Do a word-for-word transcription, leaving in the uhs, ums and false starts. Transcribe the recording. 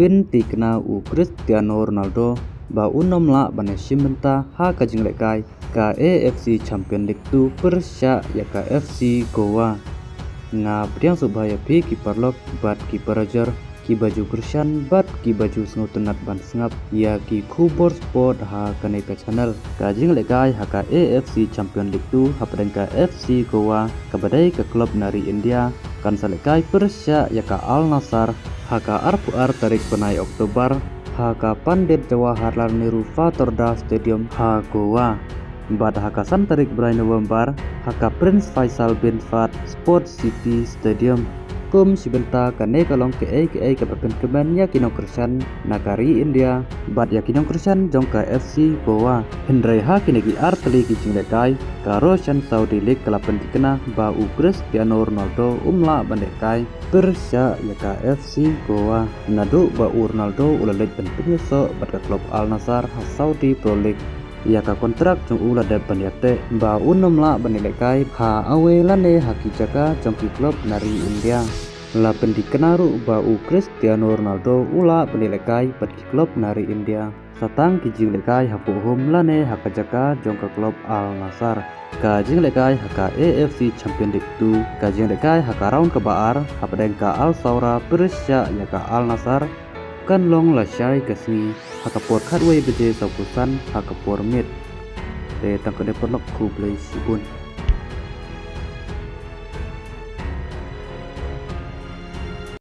Pyntikna u Cristiano Ronaldo ba un ym lah ban ïashim bynta ha ka jinglehkai ka A F C Champion League two pyrshah ïa ka F C Goa. Nga pdiang sngewbha ïa phi ki paralok bad ki parajor, ki ba ju kyrshan bad ki ba ju sngewtynnat ban sngap ïa ki khubor sport ha kane ka channel. Ka jinglehkai ha ka A F C Champion League two hapdeng ka F C Goa, kaba dei ka club na ri India, kan sa lehkai pyrshah ïa ka Al Nassr ha ka arphew ar tarik bnai October ha ka Pandit Jawaharlal Nehru Fatorda Stadium ha Goa. Bad ha ka san tarik bnai November ha ka Prince Faisal bin Fahd Sports City Stadium. Kum shi bynta, kane ka long kaei kaei kaba pynkmen ïa ki nongkyrshan na ka ri India bad ïa ki nongkyrshan jong ka F C Goa. Hynrei ha kine ki ar tylli ki jinglehkai, ka Russian Saudi League ka la pyntikna ba u Cristiano Ronaldo um lah ban lehkai pyrshah ïa ka F C Goa. Naduh ba u Ronaldo u la leit ban pynïasoh bad ka club Al Nassr ha Saudi Pro League, ïa ka kontrak jong u la dep ban ïateh ba un ym lah ban ïalehkai ha kawei lane ha ki jaka jong ki club na ri India. La pyntikna ruh ba u Cristiano Ronaldo u lah ban ïalehkai bad ki club na ri India sa tang ki jinglehkai hapoh home lane ha ka jaka jong ka club Al Nassr. Ka jinglehkai ha ka A F C Champion League two, ka jinglehkai ha ka round kaba ar hapdeng ka Al Saoura pyrshah ïa ka Al Nassr, kan long lashai ka sngi ha ka por khatwei baje sawphew san ha ka por miet. Te tang katne, paralok, khublei shibun.